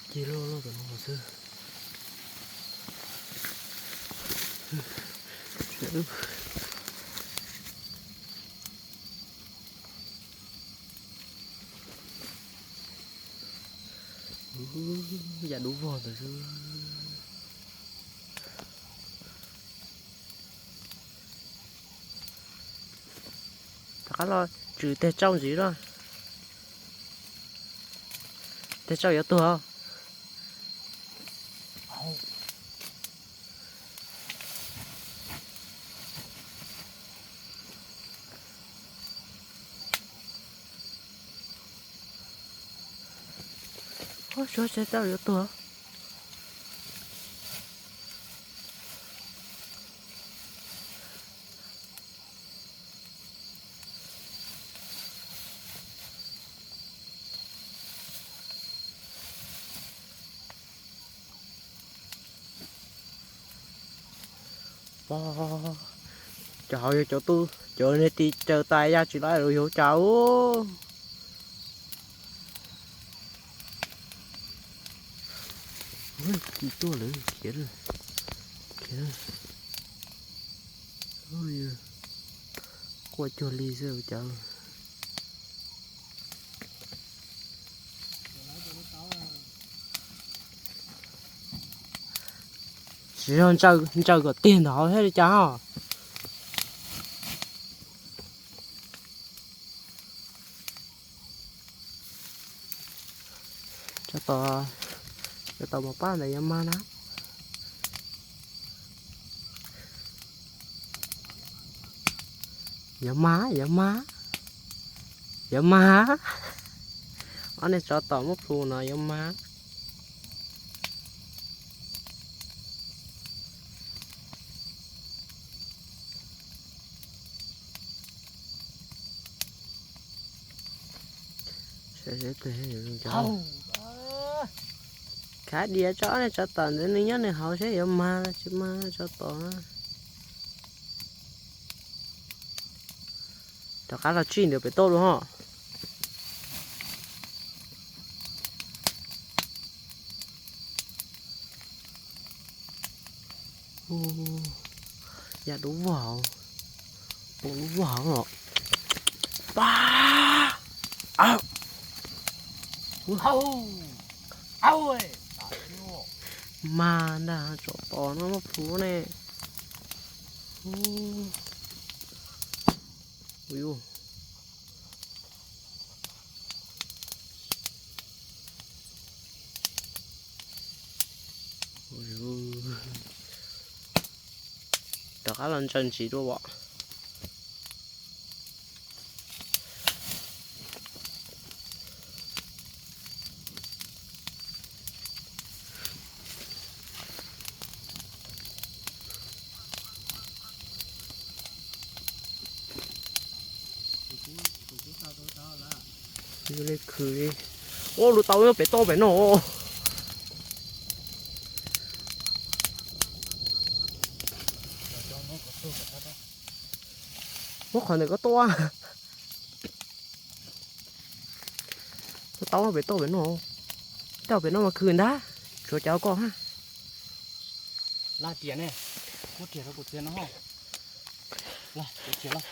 Cig loj loj tom no xwb. Yam dub vog ntawd xwb. Rov qab los tswm teg tsauj ntxiv na. Teg tsauj yuav tuag. Ub, suab teg tsauj yuav tuag. Pog, cov hauv yog cov tub cov niag tis caws tas ya tsis laib los yog cas ub. Ci tuaj lawm, khiav lawm, khiav lawm. Quaj cuag li xwb ua cas. Tsis yog ntsaws kom tiag ntawd thiab li cas ho. Tsov tom, tsov tom mos pab ntawd yuav mag na. Yuav mag, yuav mag, yuav mag. Ob niag tsov tom muab plhu no yuav mag. Khav diav tso, ob niag tsov tom ntawd nws nyob nws hauv seb yuav mag los tsis mag tsov tom. Rov qab los tsij ntawd pem toj dua ho. Yam dub vog, dub vog os. Pab, mag ntag, tsov tom no muab plhu ne. Rov qab los ntsaws ntsis dua os. Ua li khwv li. Ua, lub taub nyob pem toj pem no. Muab qhov ntawm koj tua. Lub taub pem toj pem no. Toj pem no mas khwv ntag. Tshuav cov koj ha. Laj riam ne, muab riam rau kuv txiav no. Laj, kuv txiav laj.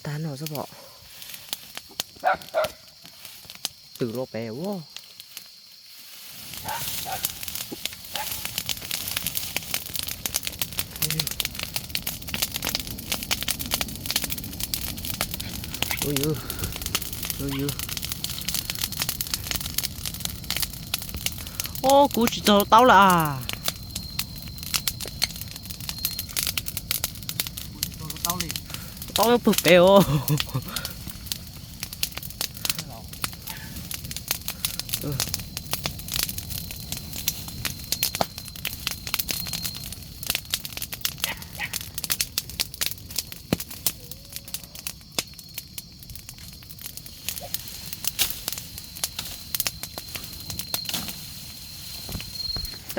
Tag no xwb pom. Twm los pem ua. Ua yus, ua yus. Ob, kuv tsis txog taub lawm as. Taub nyob pem os.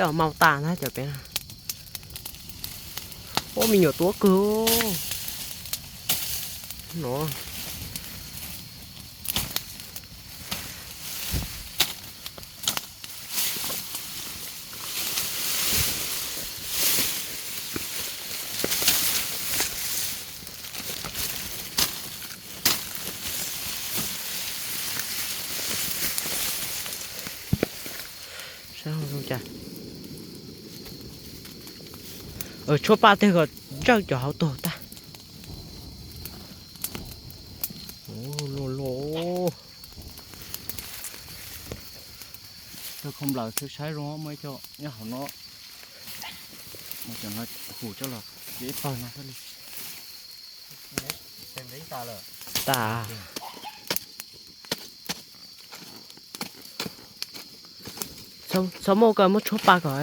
Tau mau tas na cov peb. Ua me nyuam tuab kawg no. Saib zoo cas. Tshuab paj tej kom tsawj cov hauv tuag tag. Luaj luaj. Rau khau nplawm xwb saib zoo muaj ib co nyob hauv no. Mus cov no hu coj los ib pawg no xwb li. Tas. Txhob muab kawg muab tshuab paj kom.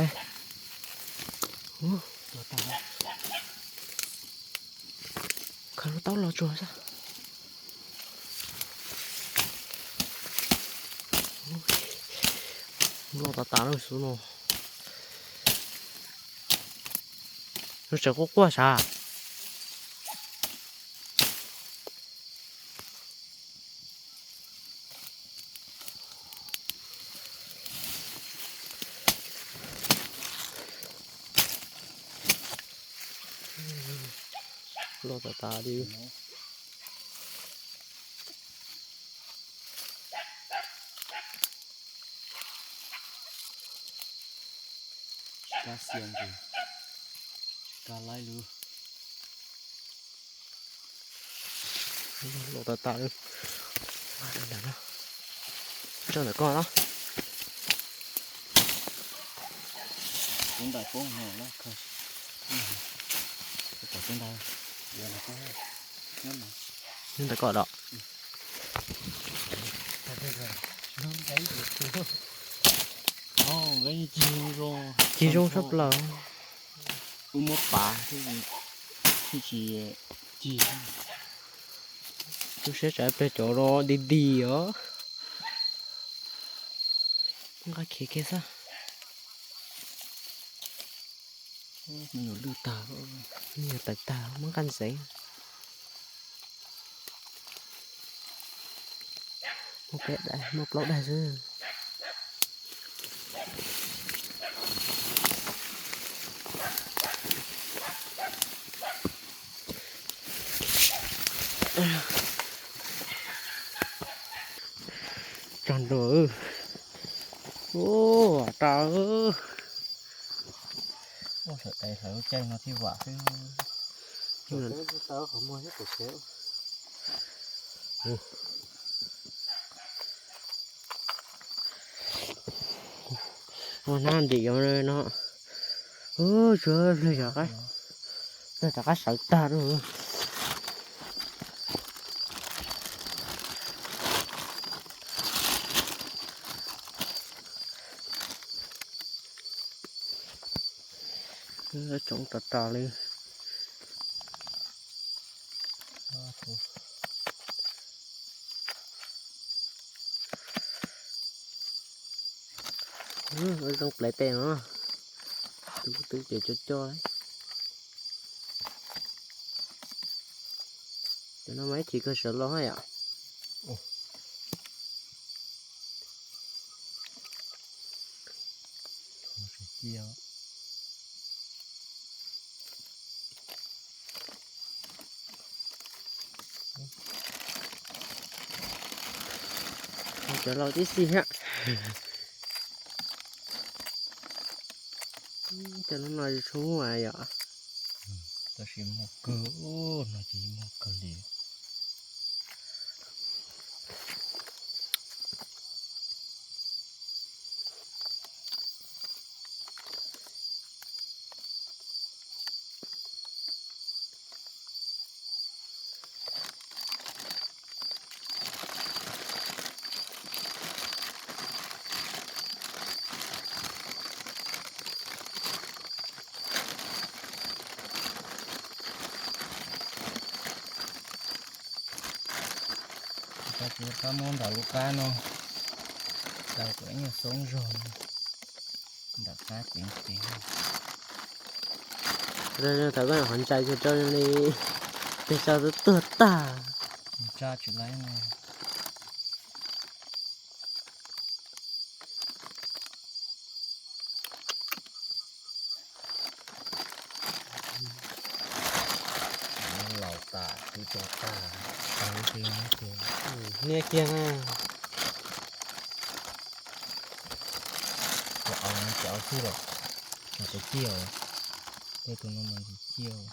Khaws lub taub los tsuag xwb. Loj tas tas lawm xwb no. Lub tsev quaj quaj sav. Loj tas tas li. Kab xiab nti, kab laib lub. Loj tas tas li. Tso ntawm ko no. Kuv ntais poob no na. Nyob ntawm ko los. Cig zoo tshaj plaws. Wb muab pav thiab tsis cig. Lub siab tsam ib pliag cov no dig dig os. Nqa khiav kiag xwb. Me nyuam lwj tag, me nyuam tawv tag, muab nqa ntxeev. Muaj peb daim, muaj plaub daim xwb. Tag nrho. Ua tas. Ua sawv daws hlawv lub caij no thiaj vam xwb. Ua hnab ntim yuav no. Tsuav pliag rov qab, pliag rov qab sawv tag lawm. Tsoov tas tas li. Zoo plev pem no. Tus twb ces cov coj. Cov no mas ib chim kawg sawv los yom. Cov laus tib si thiab. Cov no no tsis tshua muaj yom. Tab sis muaj kawg, no ces muaj kawg li. Tab sis rov qab muab ntawm lub qab no daws kom ib nyuag xoob zog ntawm Thaum koj qhov ntsais kiag rau li, tes sau tuag tag. Tsa tsis laiv ne. Laus tas twb tso tag. Nias kiag na. Cov au no cov au xwb los, mas tsis ciaj, tej tus no mas tsis ciaj.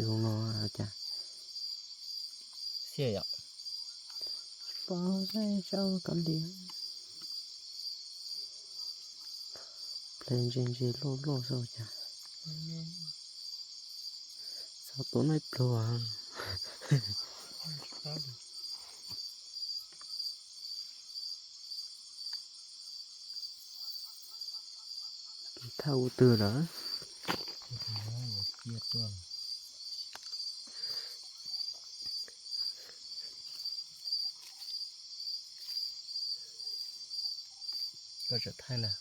Zoo no cas xiab yom. Pov zaj sau kav liam. Ple ntse ntse loj loj xwb cas. Xav tuav no ib pluag. Thaj ub twg lawm? Koj tseem thaij ntag.